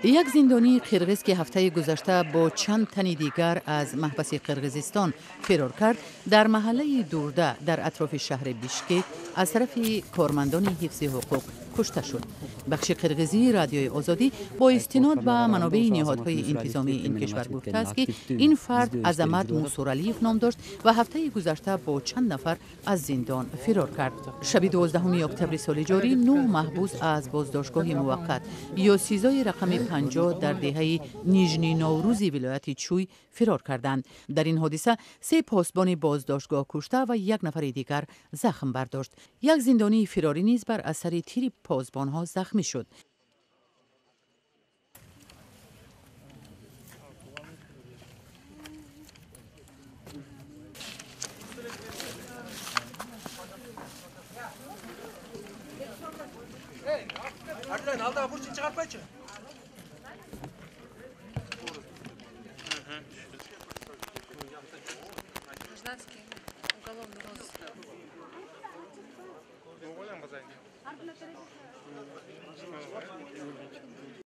Як зиндонии қирғиз, ки ҳафтаи гузашта бо чанд тани дигар аз маҳбаси Қирғизистон фирор кард, дар маҳаллаи дурда дар атрофи шаҳри Бишкек аз тарафи кормандони ҳифзи ҳуқуқ кушта шуд. Бахши қирғизии Радиои Озодӣ бо истинод ба манобеи ниҳодҳои интизомии ин кишвар гуфтааст, ки ин фард Азамат Мусуралиев ном дошт ва ҳафтаи гузашта бо чанд нафар аз зиндон фирор кард. Шаби 12 октябри соли ҷорӣ нӯҳ маҳбус аз боздоштгоҳи муваққат ё СИЗОи рақами 50 дар деҳаи Нижний Наврӯзи вилояти Чӯй фирор карданд. Дар ин ҳодиса се посбони боздоштгоҳ кушта ва як нафари дигар захм бардошт. Як зиндонии фирорӣ низ бар асари тири посбонҳо захмӣ шуд. Гражданский уголовный розыск.